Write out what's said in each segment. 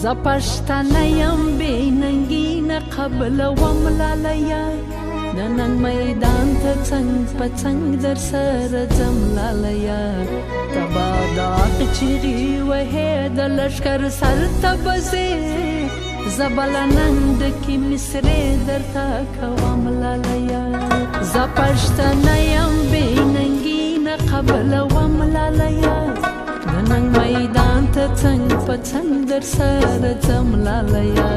زه پښتانه یم بې ننګي نه قبلوم لالیه، د ننګ میدان ته څنګ په څنګ در سره ځم لالیه. ته به د حق چیغې وهې د لښکر سر ته به ځې، زه به له ننګ ډکې مصرې درته کوم لالیه. زه پښتانه یم بې ننګي نه قبلوم لالیه، د ننګ میدان ته څنګ په څنګ در سره ځم لالیه.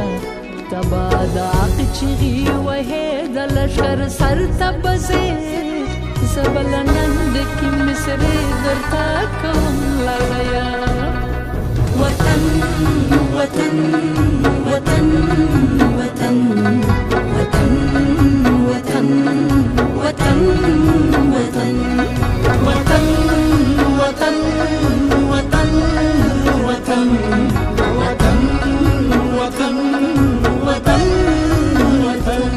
ته به د حق چیغې وهې د لښکر سر ته به ځې، زه به له ننګ ډکې مصرې درته کوم لالیه. وطن وطن وطن وطن وطن وطن وطن وطن وطن وطن وطن وطن وطن وطن وطن وطن.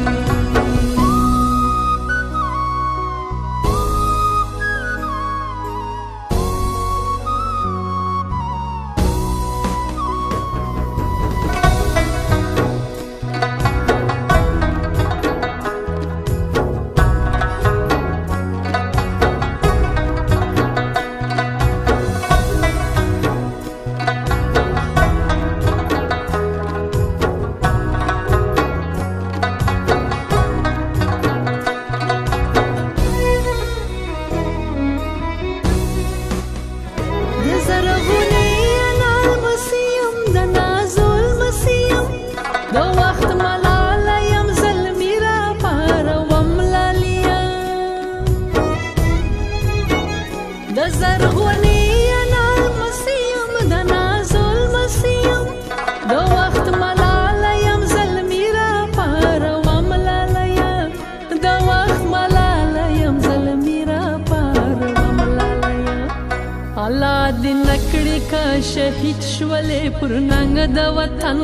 شهید شولې پر ننګ د وطن،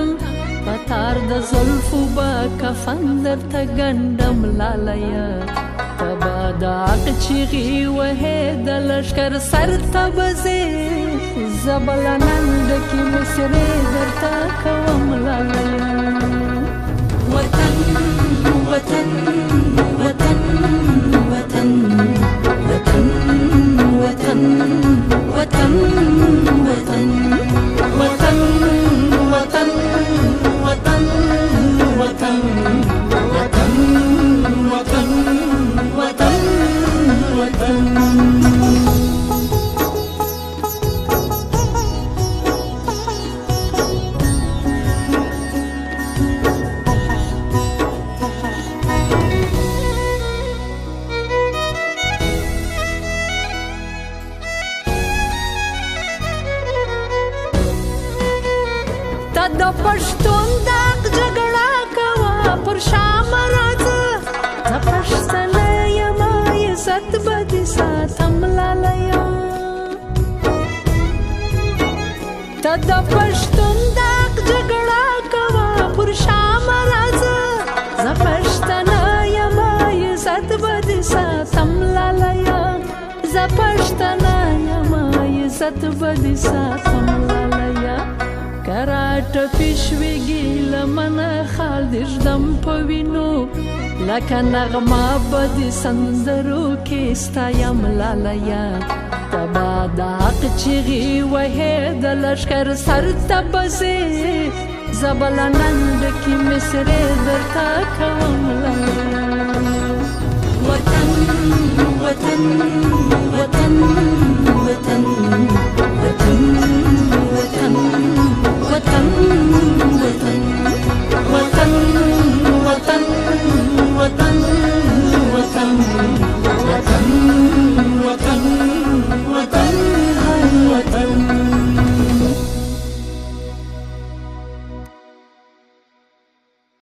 په تار د زلفو به کفن درته ګنډم لالیه. ته به د حق چیغې وهې د لښکر سر ته به ځې، زه به له ننګ ډکې مصرې درته کوم لالیه. وطن وطن وطن وطن وطن وطن وطن وطن وطن وطن وطن وطن وطن وطن وطن وطن. د پښتون د حق جګړه کوه پر شام راځه، زه پښتنه یم عزت به دې ساتم لالیه. ته د پښتون د حق جګړه کوه پر شام راځه، زه پښتنه یم عزت به دې ساتم لالیه. زه پښتنه یم عزت به دې ساتم لالیه. کراټ پیشوي ګیله منه خال دې ږدم په وینو، لکه نغمه به دې سندرو کې ستایم لالیه. ته به د حق چیغې وهې د لښکر سر ته به ځې، زه به له ننګ ډکې مصرې درته کوم لالیه. وطن وطن وطن وطن